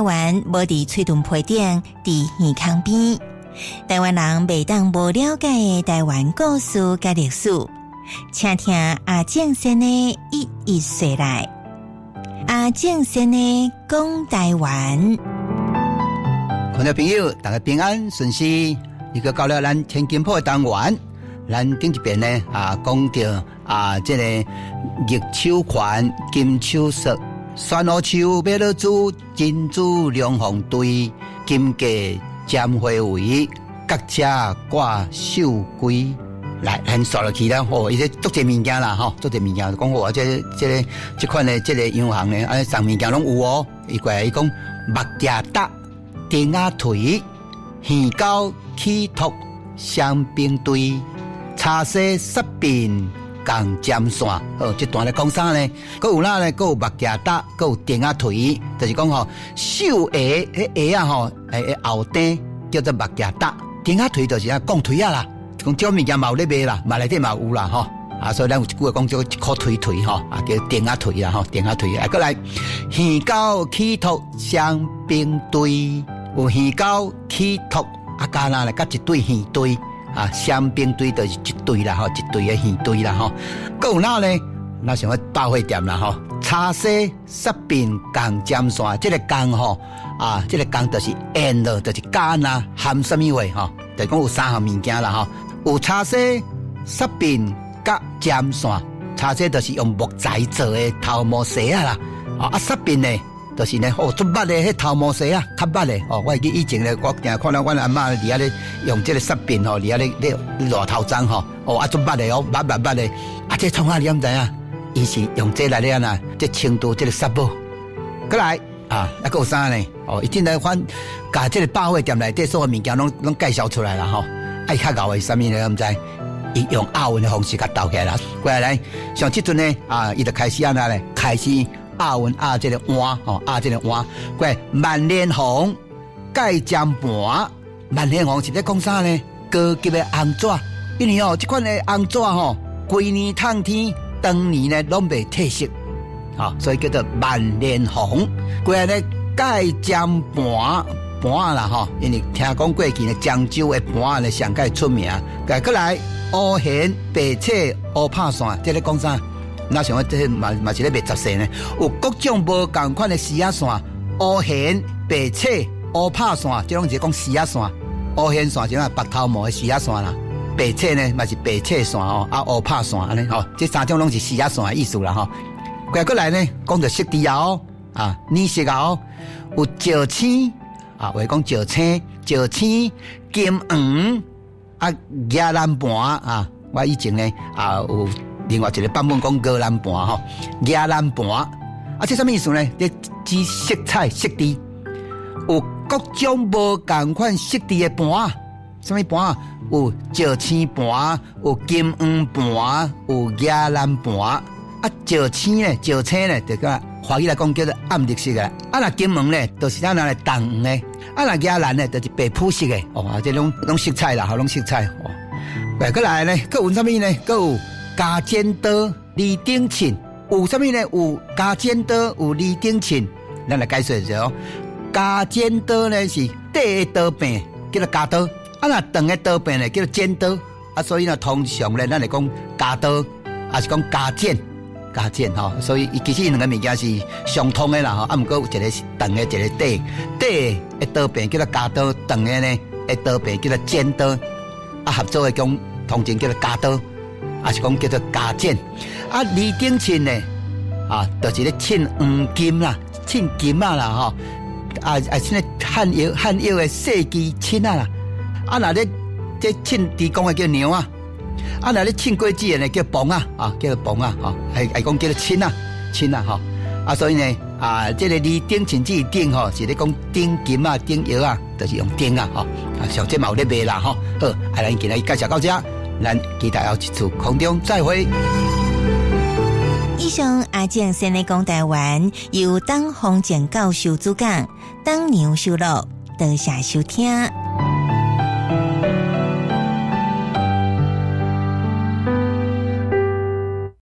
灣無佇喙唇皮頂，佇耳孔邊。台灣人袂當無了解的台灣故事佮歷史，請聽阿正先的一一說來。阿正先的講台灣。觀眾朋友，大家平安順遂。又閣到了咱千金鋪的單元，咱頂一遍呢啊，講著啊，這個玉手環、金手索、酸烏樹欲落珠、珍珠龍鳳對、金價沾花圍，角車掛繡龜。來，咱煞落去啦，吼，伊這足濟物件啦，吼，足濟物件，講好啊，這這個這款的這個洋行呢，按呢啥物件攏有哦。伊過來伊講目鏡搭、釘仔槌、耳膠起托、雙冰堆、茶洗雪鬢共針線。好，這段咧講啥呢？閣有哪呢？閣有目鏡搭，閣有釘仔槌，就是講吼，繡鞋彼鞋仔吼，欸後底叫做目鏡搭，釘仔槌就是啊摃槌仔啦。講這種物件嘛有咧賣啦，嘛內底嘛有啦吼。啊，所以咱有一句話講叫一箍槌槌吼，啊叫釘仔槌啦吼，釘仔槌。啊，閣來耳膠起托雙冰堆，有耳膠起托啊，加哪咧？佮一對耳堆啊，雙冰堆就是一對啦吼，一對的耳堆啦吼。閣有哪咧？那像我百貨店啦吼，茶洗雪鬢共針線，這個共吼啊，這個共就是 and，就是加哪含啥物貨吼？就講有三項物件啦吼。有茶洗、雪鬢、佮針線。茶洗就是用木材做的頭毛梳仔啦。啊，雪鬢呢，就是呢，哦，足密的彼頭毛梳仔，較密的。哦，我會記以前咧，我定看到阮阿嬤佇遐咧用這個雪鬢吼，佇遐咧咧捋頭鬃吼。哦，啊，足密的哦，密密密的。啊，這創啥你敢知影？伊是用這來咧按怎，這清除這個虱母。閣來啊，啊，閣有啥呢？哦，伊進來反共這個百貨店內底所有物件攏攏介紹出來啦吼。啊，伊較𠢕的是啥物呢？敢知？伊用押韻的方式共鬥起來啦。過來來，像這陣呢，啊，伊就開始按怎咧？開始押韻押這個碗吼，押這個碗。過來萬年紅蓋針盤，萬年紅是咧講啥呢？高級的紅紙，因為哦，這款的紅紙吼，規年燙天，當年呢攏袂褪色，啊，所以叫做萬年紅。過來咧蓋針盤。盤啦吼，因為聽講過去呢，漳州的盤呢上蓋出名。閣過來烏線白切烏拍線，這咧講啥？那像我這嘛嘛是咧賣雜細呢。有各種無仝款的絲仔線，烏線白切烏拍線，這攏是講絲仔線。烏線線是啥？白頭毛的絲仔線啦。白切呢嘛是白切線哦，啊烏拍線按呢吼，這三種攏是絲仔線的意思啦吼。閣過來呢，講著色調哦，啊，顏色哦，有石青。啊，話講石青、石青、金黃啊，鵝蘭盤啊，我以前呢啊有另外一個版本講鵝蘭盤吼，鵝蘭盤啊，這啥物意思呢？這指色彩色調，有各種無仝款色調的盤，啥物盤？有石青盤，有金黃盤，有鵝蘭盤。啊，石青呢？石青呢？就個華語來講叫做暗綠色的。啊，若金黃呢，就是咱來淡黃的。啊，若鵝蘭呢，就是白膚色的。哦，啊，這攏攏色彩啦，吼，攏色彩。哦，來，閣來呢，閣有啥物呢？閣有加剪刀、二等秤，有啥物呢？有加剪刀，有二等秤。咱來解說一下哦。加剪刀呢是短的刀柄，叫做加刀。啊，若長的刀柄呢，叫做剪刀。啊，所以呢，通常呢，咱會講加刀，抑是講加剪。加剪吼，所以伊其實兩個物件是相通的啦吼，啊，毋過有一個是長的，一個短，短的刀柄叫做加刀，長的呢的刀柄叫做剪刀，啊，合作的講通常叫做加刀，抑是講叫做加剪。啊，二等秤呢，啊，就是咧稱黃金啦，稱金仔啦吼，啊啊，這個漢藥漢藥的細支秤仔啦，啊，若咧這稱豬公的叫量仔。啊，若咧稱果子的呢叫磅仔，啊，叫做磅仔，吼，係係講叫做秤仔，秤仔吼。啊，所以呢，啊，這個二等秤這個等吼，是咧講等金仔、等藥仔，就是用等仔吼。啊，像這嘛有咧賣啦，吼。好，啊，咱今日介紹到這，咱期待後一次空中再會。以上阿正先的講台灣，由董宏正教授主講，董娘收錄，多謝收聽。